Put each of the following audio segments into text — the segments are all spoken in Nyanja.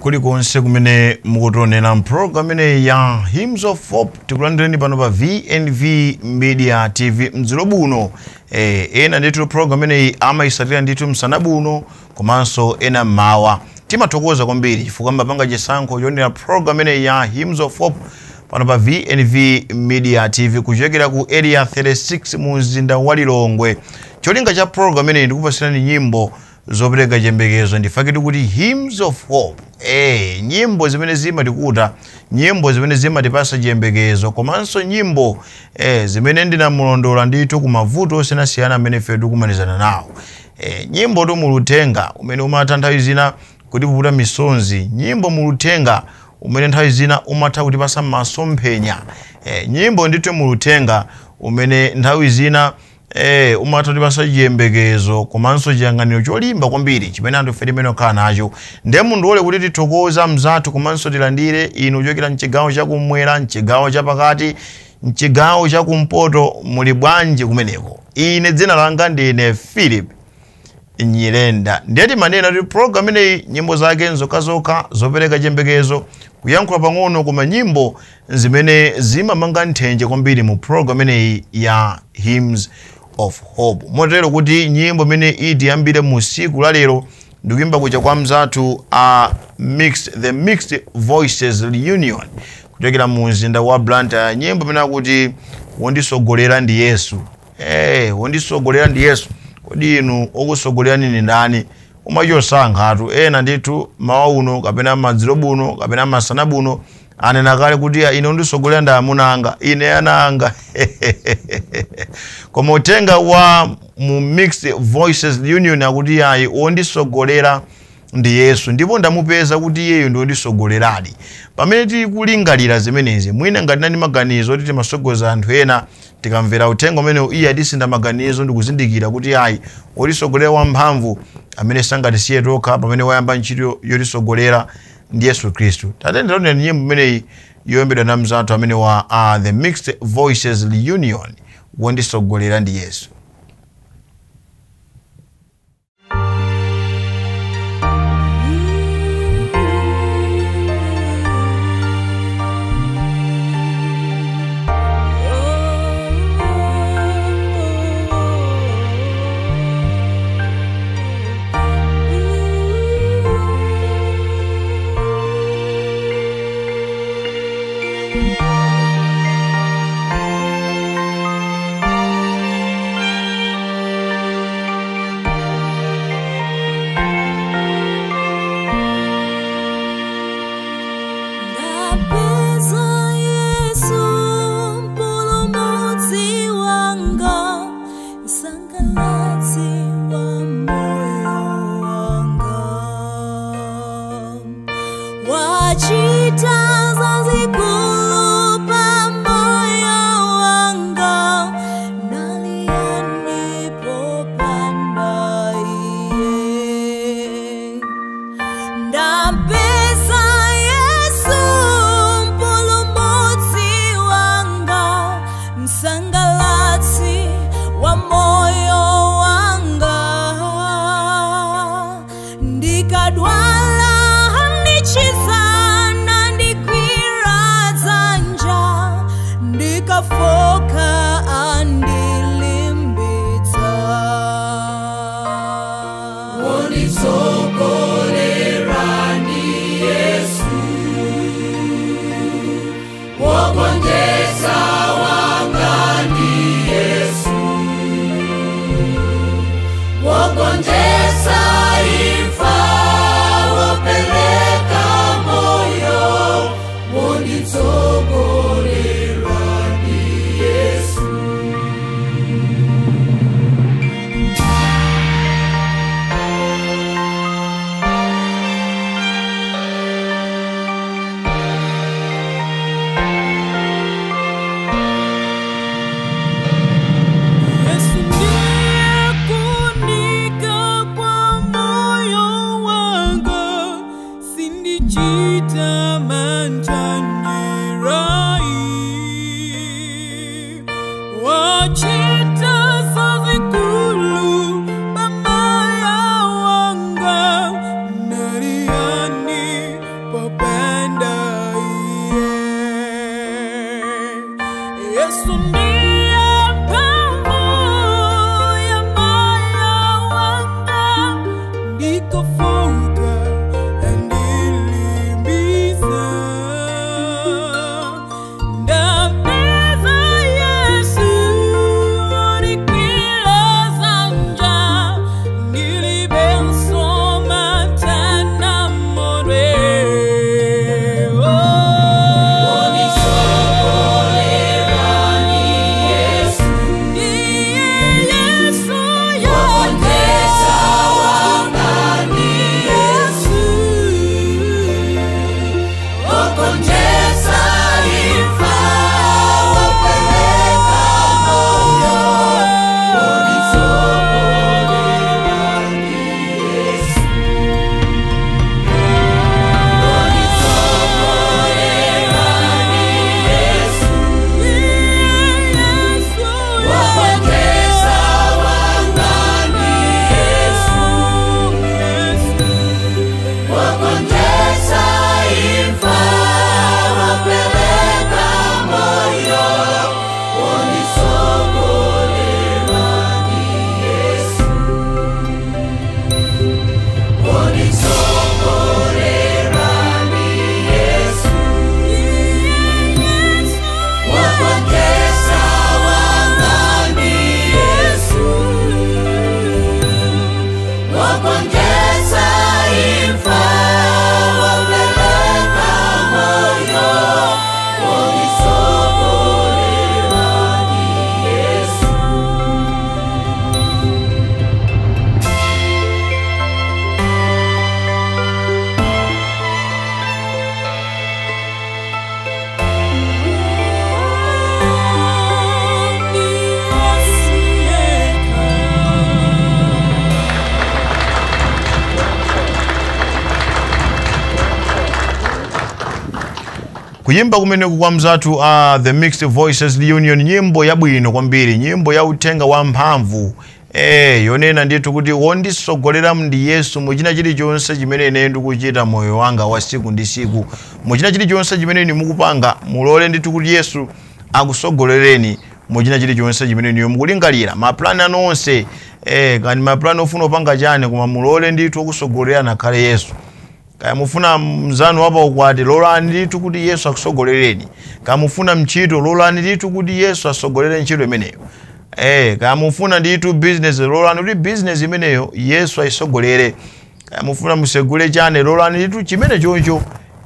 Kulikonse kumene mukutionera program imene ya Hymns of Hope, tikulandireni pano pa VNV Media TV mdzulo buno. Ena ndithu program imeneyi amayisatira ndithu msana buno komanso ena mmawa. Timathokoza kwambiri chifukwa mapanga chisankho chonera program imeneyi ya Hymns of Hope pano pa VNV Media TV kuchokera ku Area 36 mu mzinda wa Lilongwe. Cholinga cha program imeneyi ndikupasirani nyimbo zopereka chiyembekezo, ndifakiti kuti Hymns of Hope. Nyimbo zimene zimatikuta, nyimbo zimene zimatipasa chiyembekezo, komanso nyimbo zimene ndinamulondola ndithu ku mavuto osiyanasiyana amene ife tikumanizana nawo. Nyimbo tu muluthenga umene umatha nthawi zina kutipukuta misonzi, nyimbo muluthenga umene nthawi zina umatha kutipasa masomphenya. Nyimbo ndithu muluthenga umene nthawi zina umatha kutipasa chiyembekezo komanso chiyang'aniro cholimba kwambiri chimene anthu ife timene okhala nacho. Ndiye mundiwole kuti tithokoza mzathu komanso tilandire inu kuchokera mchigawo chakumwera, mchigawo chapakati, mchigawo chakumpoto, muli bwanji kumeneko? Ine dzina langa ndine Philip Nyirenda. Ndiye timanena kuti program imeneyi nyimbo zake nzokhazokha zopereka chiyembekezo, kuyankhula pang'ono koma nyimbo zimene zimamanga nthenje kwambiri mu program imeneyi ya Hymns of Hope. Motero kuti nyimbo imene itiyambire mu siku la lero ndikuimba kuja kwa mzathu a the Mixed Voices Reunion kuchokera mu mzinda wa Blantyre. Nyimbo imene akuti wondisogolera ndi Yesu. Wondisogolera ndi Yesu. Kodi inu okusogolera ni ndani? Umachosankhatu ena ndithu mawa uno kapena madzulo buno kapena masana buno anena kale kuti ine ndisogolera ndi amuna anga, ine ana anga. Koma uthenga wa mu Mixed Voices Union akuti ayi wondisogolera ndi Yesu, ndipo ndamupeza kuti iyeyo ndi wondisogoleradi. Pamene tikulingalira zimenezi, mwina ngati nani maganizo kuti timasogoza anthu ena, tikamvera uthenga umene iye atisinda maganizo ndikuzindikira kuti ayi wotisogolera wamphamvu amene sangatisiye tokha pamene wayamba ntchito yotisogolera ndi Yesu Khristu. Tatendera nyimbo imeneyi yoyimbidwa na mzathu amene wa The Mixed Voices Reunion, wondisogolera ndi Yesu. Wokondesa imfa, wopeleka. Kuyimba kumeneku kwa mzathu The Mixed Voices Union, nyimbo yabwino kwambiri, nyimbo ya uthenga wa mphamvu. Yonena ndithu kuti wondisogolera ndi Yesu muchina chilichonse chimene ine ndikuchita moyo wanga wa siku ndi siku. Muchina chilichonse chimene ine mukupanga, mulole ndithu kuti Yesu akusogolereni muchina chilichonse chimene ine mukulingalira. Maplani anu onse, kani maplani ofuna opanga chani, koma mulole ndithu okusogolera nakhale Yesu. Kaya mufuna mzanu wapa ukwati, lolani ndithu kuti Yesu akusogolereni. Kaya mufuna mchito, lolani ndithu kuti Yesu asogolere ntchito imeneyo. Kaya mufuna ndithu business, lolani kuti business imeneyo Yesu ayisogolere. Kaya mufuna musegule chane, lolani ndithu chimene choncho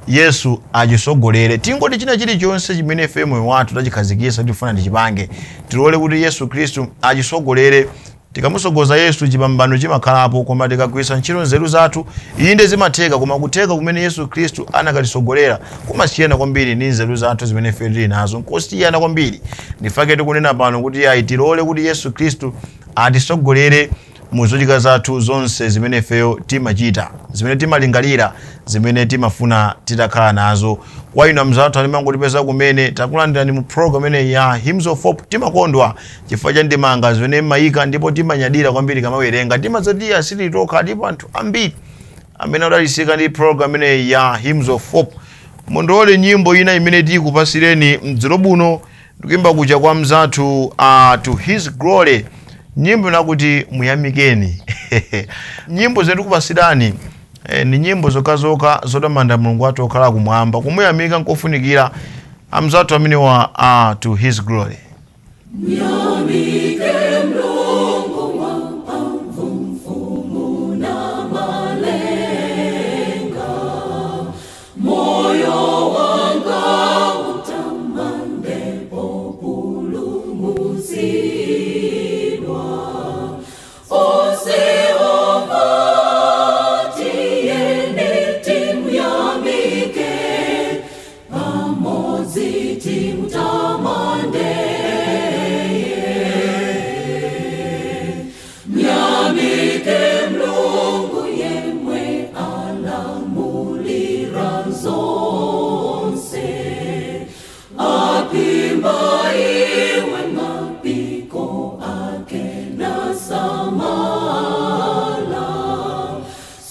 Yesu achisogolere. Tingoti china chilichonse chimene ife moyo wathu tachikhazikitsa tifuna tichipange, tilole kuti Yesu Khristu achisogolere. Tikamusogoza Yesu chipambano chimakhalapo, koma tikagwiritsa ntchito nzeru zathu inde zimatheka, koma kutheka kumene Yesu Khristu anakatisogolera kumasiyana kwambiri ndi nzeru zathu zimene ife tili nazo, nkosiyana kwambiri. Ndifake tikunena pano kuti ayi, tilole kuti Yesu Khristu atisogolere mu zochitika zathu zonse zimene ifeyo timachita, zimene timalingalira, zimene timafuna titakhala nazo. Kwa inu amzathu amene mangotipeza kumene, takulandirani mu program imene ya Hymns of Hope. Timakondwa chifukwa cha ndemanga zimene mmayika, ndipo timanyadira kwambiri kamawerenga. Timadzatiya sititoka, ndipo anthu ambiri amene adalisika ndi program imene ya Hymns of Hope. Mundole nyimbo ina imene tikupasireni mdzulo buno, ndikuimba kuja kwa mzathu To His Glory, nyimbo nakuti muyamikeni. Nyimbo zetu kupasirani ni nyimbo zokazoka zotamanda Mulungu wathu okhala kumwamba. Kumuyamika nkofunikira. Amzathu amene wa To His Glory. Muyamike Mulungu wa mphamvu, mfumu na malenga. Moyo wanga utamande populumutsidwa. Onse omvatiye timuyamike, pamodzi timutamande. Muyamike Mulungu yemwe alamulira zonse, aphimba iwe mapiko ake nasamala.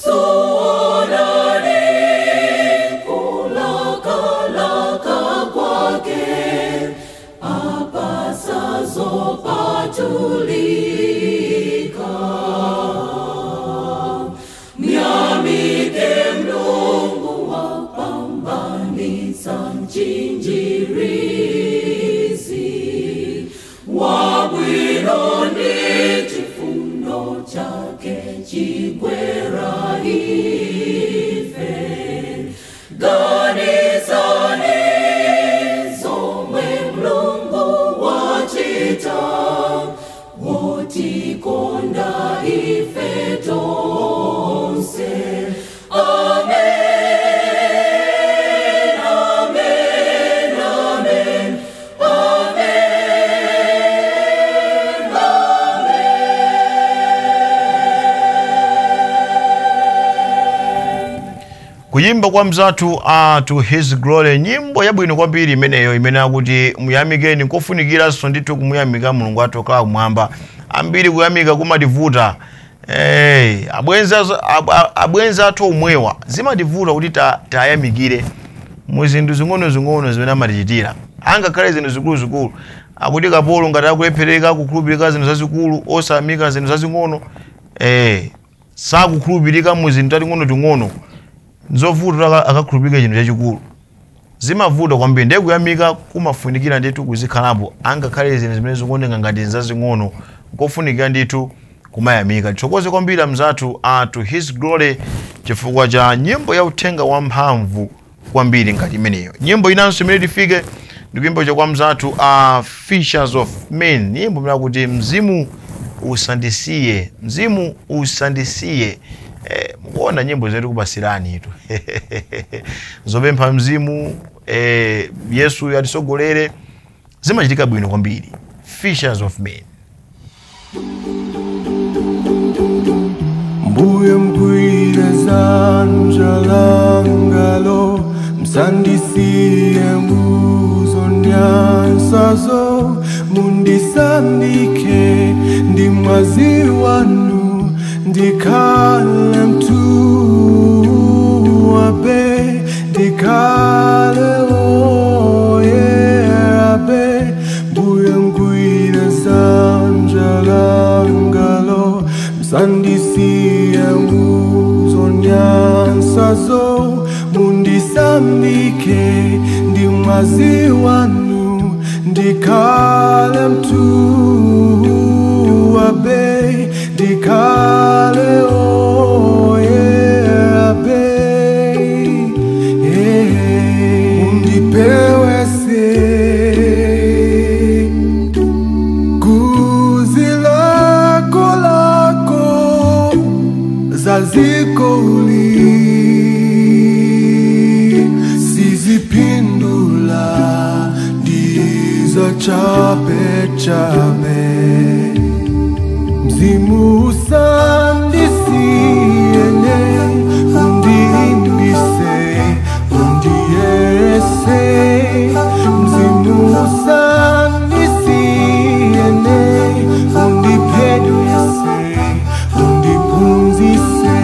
Suonani kulakalaka kwake, apasazopatulika. Muyamike Mulungu wapambanitsa mchinjirizi, wabwino ndi chifundo chake chigwera ife. Ganizani zomwe Mulungu wachita, wotikonda ife tonse. Amen, amen, amen, amen, amen. Kuyimba kwa mzathu To His Glory, nyimbo yabwino kwambiri imeneyo, imene akuti muyamikeni. Nkofunikiranso ndithu kumuyamika Mulungu wathu okhala kumwamba. Ambiri kuyamika kumativuta. Abwenzi athu omwewa zimativuta kuti tayamikire mu zinthu zing'ono-zing'ono zimene amatichitira, angakhale zinthu zikuluzikulu. Akuti kapolo ngati akulephereka kukhulupirika zinthu zazikulu, osayamika zinthu zazing'ono, sakukhulupirika mu zinthu tating'onoting'ono, nzovuta akakhulupirika chinthu chachikulu. Zimavuta kwambiri. Ndiye kuyamika kumafunikira ndithu kuzikhalapo, angakhale zinthu zimene zikuoneka ngati zazing'ono, nkofunikira ndithu kumayamika. Tithokoze kwambiri amzathu To His Glory chifukwa cha nyimbo ya uthenga wamphamvu kwambiri ngati imeneyo. Nyimbo inanso imene tifike ndikuimba cha kwa mzathu Fishers of Men, nyimbo imene akuti mzimu usandisiye, mzimu usandisiye. Mukuona nyimbo zetu kupasirani itu zopempha mzimu, Yesu atisogolere, zimachitika bwino kwambiri. Fishers of Men. Mbuye mkwire zanja langalo Msandisiye muzonyansazo mundisambike ndi mwazi wanu ndikale mtuwabe ndikale oyerabe mbuye ngwire zanjalangalo msandisiye muzonyansazo mundisambike ndi mwazi wanu ndikale mtuwabe ndikale oyerabe undipewese kuzilako zazikoli sizipindula ndizo chabe chabe mzimu usandisiyene undiimbise undiyese mzimu usandisiyene undiphenyese undiphunzise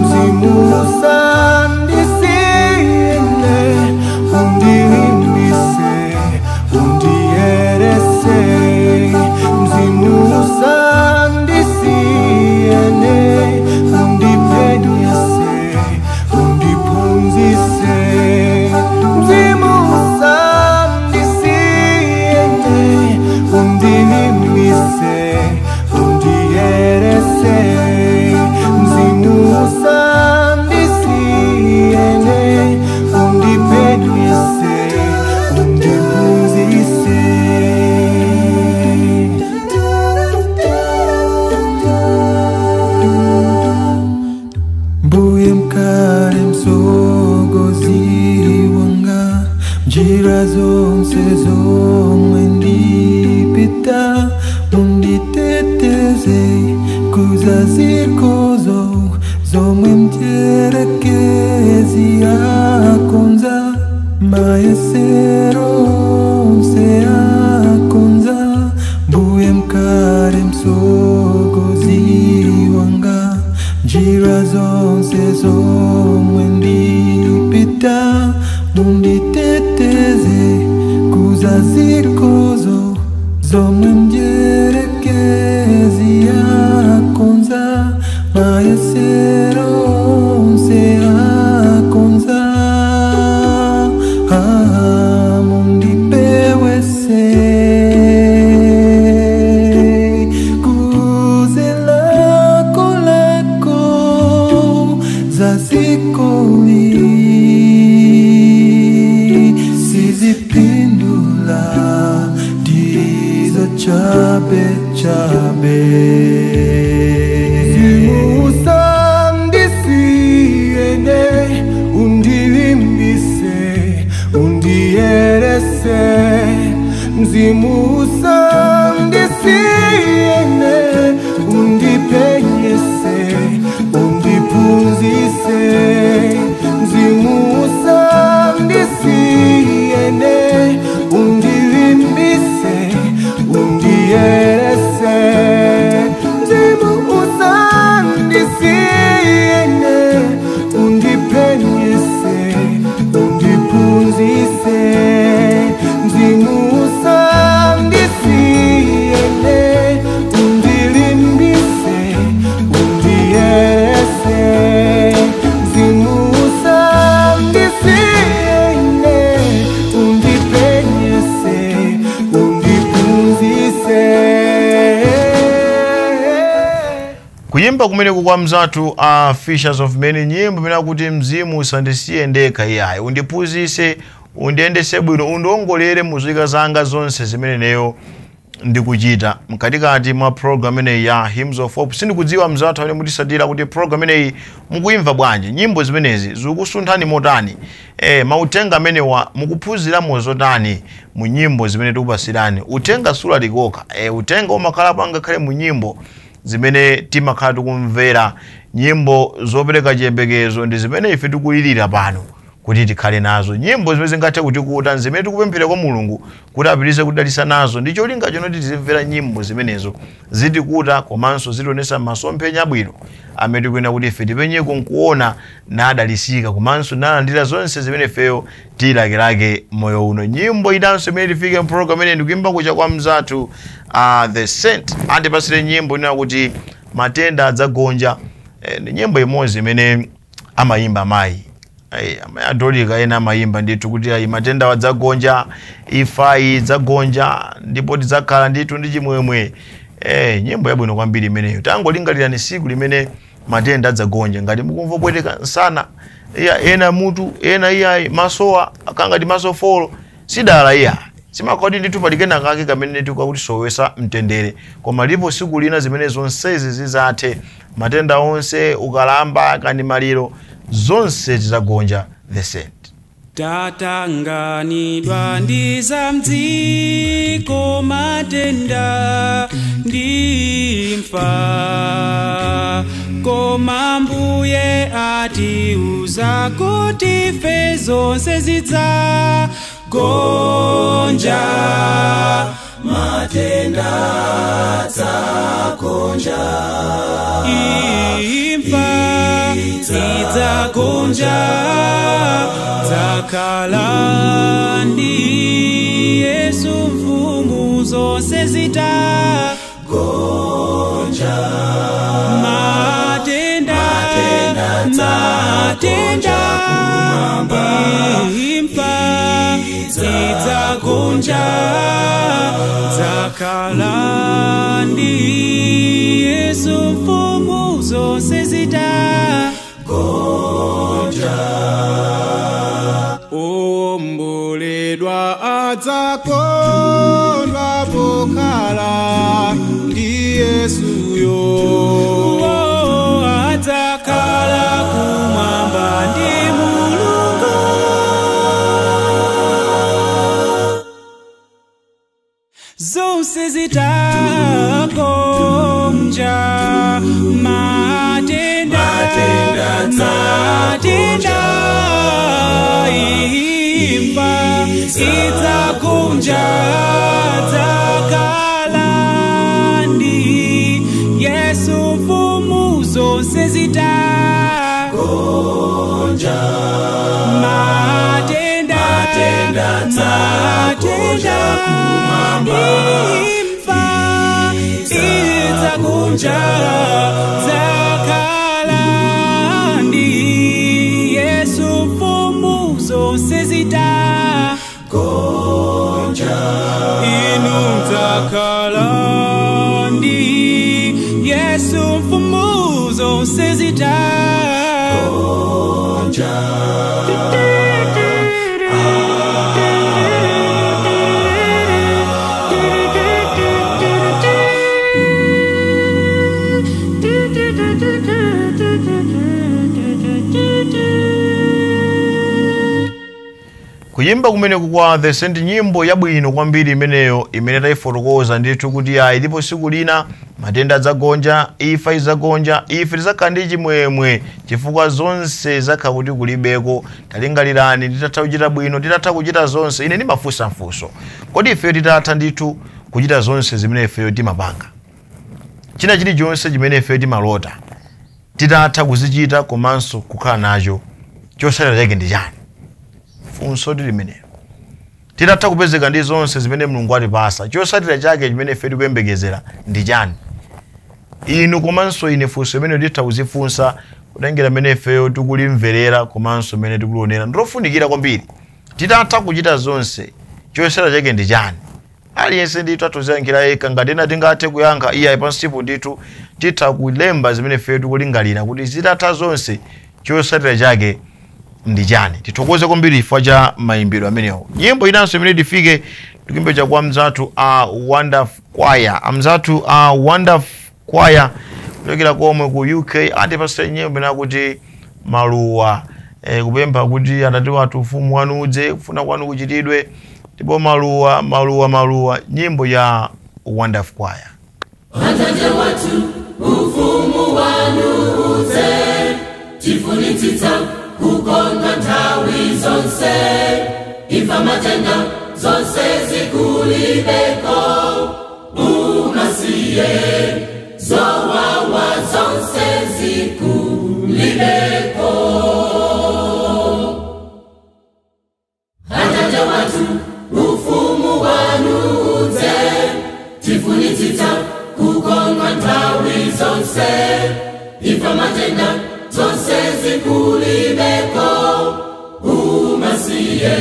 mzimu usandisiyene undiimbise undiyerese mzimu usandisiyene undiphenyese undiphunzise mzimu usandisiyene undilimise undiyerese mzimu usandisiyene undiphenyese undiphunzise. Mbuye mkale msogozi wanga njira zonse zomwe ndipita munditeteze kuzazikozo zomwe mtyerekezi akonza mayesero onse akonza mbuye mkale msogozi wanga njira zonse zomwe ndipita munditeteze kuzazikozo zomwe mdyerekezi akonza mayesero onse akonza mundipewese kuzelakolako zazikoli sizipindula ndizo chabe chabe Usandisiyene undilimbise undiyerese mzimu usandisiyene undipenyese undiphunzise mzimu usandisiyene undilimbise undiyerese mzimu usandisiyene undipenyese undiphunzise mzimu usandisiyene undilimbise undiyerese mzimu usandisiyene undipenyese undiphunzise. Kuyimba kumeneku kwa mzathu a Fishers of Men, nyimbo imene akuti mzimu usandisiye ndekha iyayi, undiphunzise, undiyendese bwino, undiongolere mu zoyika zanga zonse zimene neyo ndikuchita. Mkatikati mwa program imeneyi ya Hymns of Hope, sindikudziwa mzathu amene mutisatira kuti program imeneyi mukuyimva bwanji, nyimbo zimenezi zikusunthani motani, mautenga amenewa mukuphunziramo zotani mu nyimbo zimene tikupasirani. Utenga sulalikoka, utenga umakhala pangakhale mu nyimbo zimene timakhala tikumvera, nyimbo zopereka chiyembekezo ndi zimene ife tikulirira pano kuti tikhale nazo nyimbo zimene zingathe kutikuta zimene tikupemphera kwa Mulungu kuti apitirize kudalitsa nazo ndi cholinga chonoti tizimvera nyimbo zimenezo zitikuta komanso zitionetsa masomphenya abwino amene tikuyenera kuti ife tipenyeko nkuona nadalisika komanso nalandira zonse zimene ifeyo tilakelake moyo uno. Nyimbo inanso imene tifike mpologalamu imene ndikuimba kucha kwa mzathu The Saint andipasire nyimbo inena kuti matenda adzagonja. Ndi nyimbo imodzi imene amayimba amayi adolika ena amayimba ndithu kuti ayi matenda adzagonja, imfa idzagonja ndipo tidzakhala ndithu ndi chimwemwe. Nyimbo yabwino kwambiri imeneyo. Tangolingalirani siku limene matenda adzagonja, ngati mukumva bweteka nsana iya ena mutu ena iya masowa akangati masofolo sidala iya simakoti ndithu palikena kake kamene ndithu kakuti sowesa mtendere, koma lipo siku lina zimene zonsezi zizathe, matenda onse ukalamba kandi maliro zonse zidzagonja. The Saint. Tatanganidwa ndi za mdziko matenda ndi imfa, koma Mbuye atiuza kuti ife zonse zidzagonja. Matenda adzagonja, imfa idzagonja, dzakhala ndi Yesu mfumu zonse zidzagonja. Matenda matenda imfa idzagonja, dzakhala ndi Yesu mfumu zonse zidzagonja. Omboledwa adzakondwa pokhala ndi Yesuyo, adzakhala kumwamba ndi Mulungu. Zonse zidzagonja, matenda matenda imfa idzagonja, dzakhala ndi Yesu mfumu zonse zidzagonja. Matenda matenda imfa idzagonja, dzakhala ndi Yesu mfumu zonse zidzagonja. Inu dzakhala ndi Yesu mfumu zonse zidzagonja. Kuyimba kumeneku kwa The Saint, nyimbo yabwino kwambiri imeneyo imene tayifotokoza ndithu kuti ayi ndipo siku lina matenda adzagonja, imfa idzagonja, ife tidzakhala ndi chimwemwe chifukwa zonse zakhala kuti kulibeko. Talingalirani titatha kuchita bwino, titatha kuchita zonse. Ine ndimafunsa mfunso, kodi ifeyo titatha ndithu kuchita zonse zimene ifeyo timapanga, china chilichonse chimene ifeyo timalota titatha kuzichita komanso kukhala nacho, chosalira chake ndi chani? Funso limenelo. Titatha kupezeka ndi zonse zimene Mulungu atipasa, chosalira chake chimene ife tikuyembekezera ndi chani? Inu komanso ine funso imene titha kuzifunsa kutengera mmene ifeyo tikulimverera komanso mmene tikulionera ndilofunikira kwambiri. Titatha kuchita zonse, chosalira chake ndi chani? Aliyense ndithu atoziyankhira yekha. Ngati ena tingathe kuyankha iyayi pansipo ndithu titha kulemba zimene ifeyo tikulingalira kuti zitatha zonse chosalira chake ndi chani. Tithokoze kwambiri chifukwa cha mayimbidwe amenewo. Nyimbo inanso imene tifike tikuyimba cha kwa mzathu a Wonderful Choir, amzathu a Wonderful Choir kuchokera komwe ku UK atipasire nyimbo imene akuti maluwa, kupempha kuti Atate wathu ufumu wanu udze, kufuna kwanu kuchitidwe, ndipo maluwa maluwa maluwa. Nyimbo ya Wonderful Choir. Atate wathu ufumu wanu udze, tifunitsitsa kukondwa nthawi zonse, imfa matenda zonse zikulibeko, umasiye zowawa zonse zikulibeko. Atate wathu ufumu wanu udze, tifunitsitsa kukondwa nthawi zonse, imfa matenda zonse zikulibeko, umasiye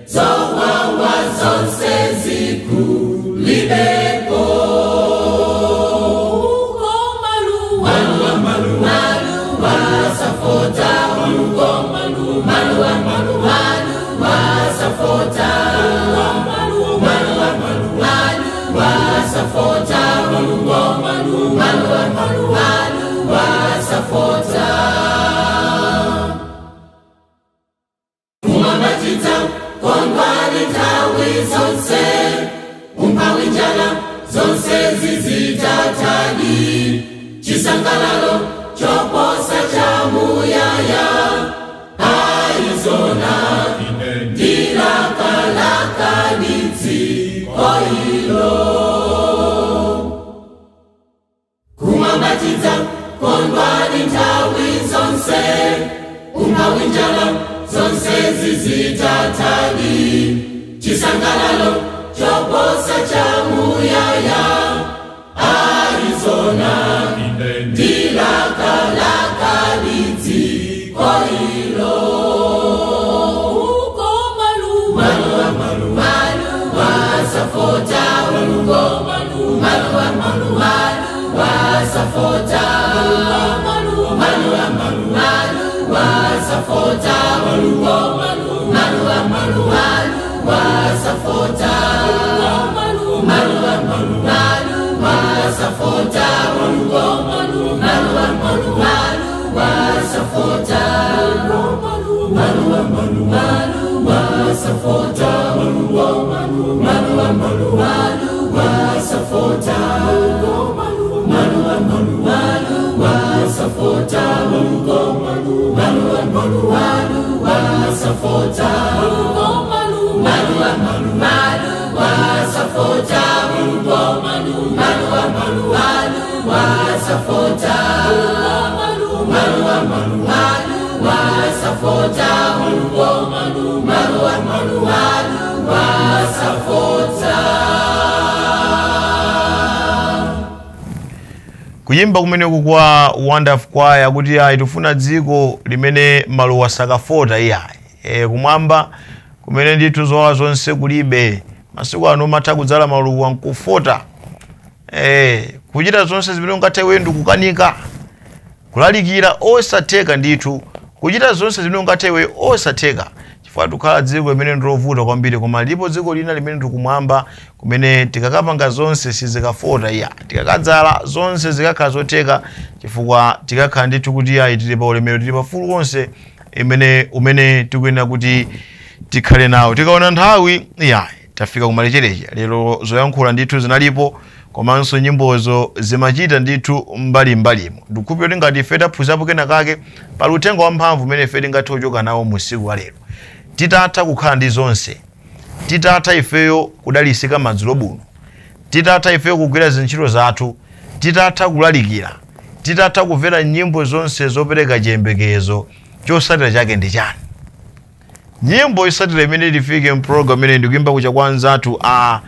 zowawa zonse zikulibeko. Maluwa maluwa maluwa safota, maluwa maluwa maluwa safota, maluwa maluwa safota, maluwa maluwa safota. Kumambatitsa kondwani nthawi zonse, umphawi njala zonse zizitatani, chisangalalo choposa cha muyaya, aizona ndilakalaka dziko ilo. Kumambatitsa kondwani nthawi zonse, umphawi njala zonse zizitatani, chisangalalo choposa cha muyaya, aizona ndilakalaka dziko ilo. Maluwa maluwa safota, maluwa maluwa safota, maluwa maluwa safota, maluwa maluwa safota, maluwa maluwa safota, maluwa maluwa safota, maluwa maluwa safota, maluwa maluwa safota, maluwa maluwa safota, maluwa maluwa safota, maluwa maluwa safota, maluwa maluwa safota, maluwa maluwa safota, maluwa maluwa safota. Kuyimba kumeneku kwa Wonderful Choir kuti ayi tifuna dziko limene maluwa sakafota iyayi. Kumwamba kumene ndithu zowawa zonse kulibe. Masiku ano umatha kudzala maluwa nkufota. Kuchita zonse zimene ungathe iwe ndikukanika. Kulalikira osatheka ndithu. Kuchita zonse zimene ungathe iwe osatheka. Chifukwa tikukhala dziko limene ndilovuta kwambiri, koma lipo dziko lina limene ndikumwamba kumene tikakapanga zonse sizikafota iya. Tikakadzala zonse zikakhala zotheka, chifukwa tikakhala ndithu kuti ayi tili pa ulemerero, tili pa ufulu wonse umene tikuyenera kuti tikhale nawo. Tikaona nthawi iya tafika kumalechereche. Lero zoyankhula ndithu zinalipo, komanso nyimbozo zimachita ndithu mbalimbalimu. Ndikukhulupirira kuti ngati ife taphunzirapo kenakake pali uthenga wamphamvu umene ife tingathe kuchoka nawo mu usiku wa lero. Titatha kukhala ndi zonse, titatha ifeyo kudalisika madzulo buno, titatha ifeyo kugwira zintchito zathu, titatha kulalikira, titatha kumvera nyimbo zonse zopereka chiyembekezo, chotsatira chake ndi chani? Nyimbo isatira imene tifike mprogram imene ndikuimba kucha kwa anzathu a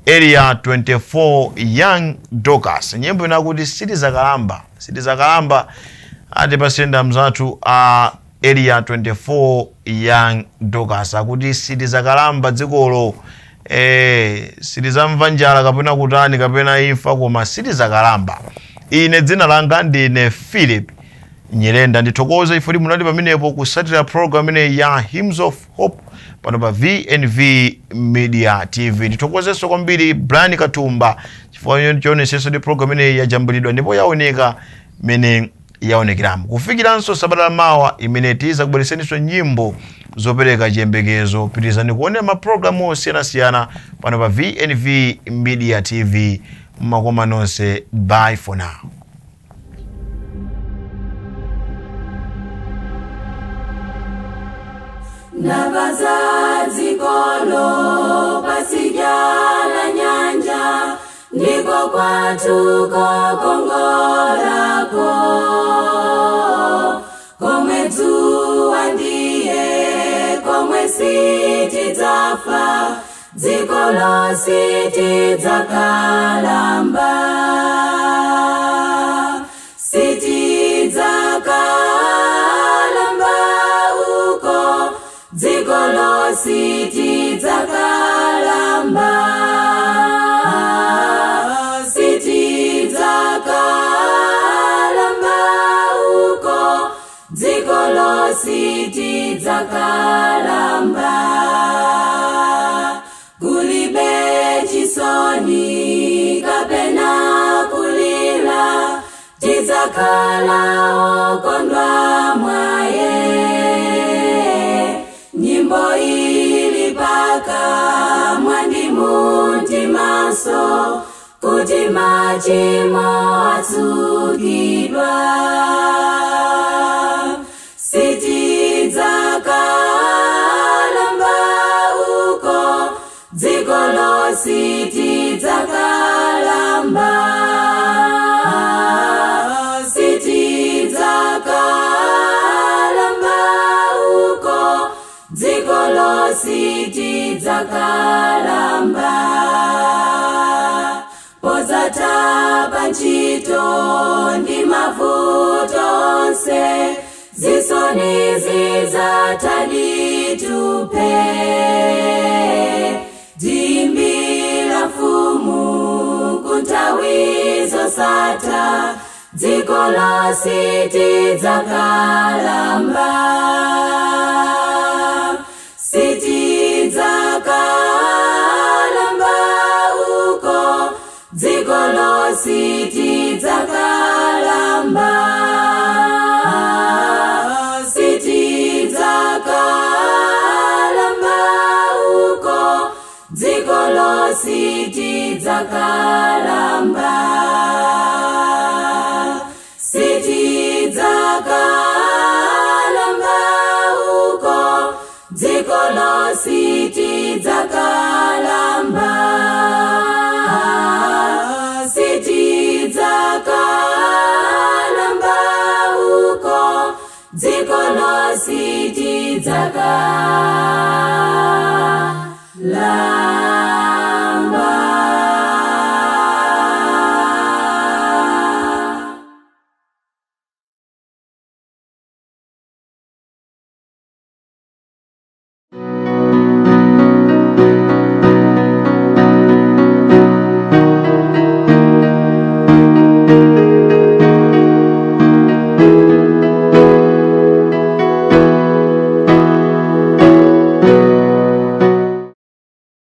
Area 24 Young Dorcas. Nyimbo inakuti sitizakalamba, sitizakalamba atipasenda mzathu a Area 24 Young Dorcas akuti sitizakalamba dzikolo, sitizamva njala kapena kutani kapena imfa, koma sitizakalamba. Ine dzina langa ndine Philip Nyirenda. Ndithokoze ife munali pamenepo kusatira program imene ya Hymns of Hope pano pa VNV Media TV. Ndithokozenso kwambiri Brian Katumba chifukwa chionetsetsa ndi program imene yajambulidwa ndipo yaoneka mene yaonekeramo. Kufikiranso sabata mawa imene tizakubweretseninso nyimbo zopereka chiyembekezo. Pitirizani kuonera mapulogalamu osiyanasiyana pano pa VNV Media TV. Mmakoma nonse, bye for now. Ndamva dzikolo patsidya la nyanja, ndiko kwathu kokongolako. Komwe dzuwa ndiye komwe sitidzafa, dzikolo sitidzakalamba. Sitidzakalamba uko, dzikolo sitidzakalamba. Sitidzakalamba uko, dzikolo sitidzakalamba. Kulibe chisoni kapena kulira, tidzakhala okondwa mwaye. Nyimbo ili pakamwa ndi mumtimanso, kuti machimo atsukidwa. Sitidzakalamba uko, dzikolo sitidzakalamba. Sitidzakalamba uko, dzikolo sitidzakalamba. Podzatha pa ntchito ndi mavuto onse, zisoni zidzatha ndithu. Tiimbira mfumu kunthawi zosatha, dzikolo sitidzakalamba. Sitidzakalamba uko, dzikolo sitidzakalamba. Sitidzakalamba uko, dzikolo sitidzakalamba. Sitidzakalamba uko, dzikolo sitidzakalamba. Sitidzakalamba uko, dzikolo sitidzakalamba.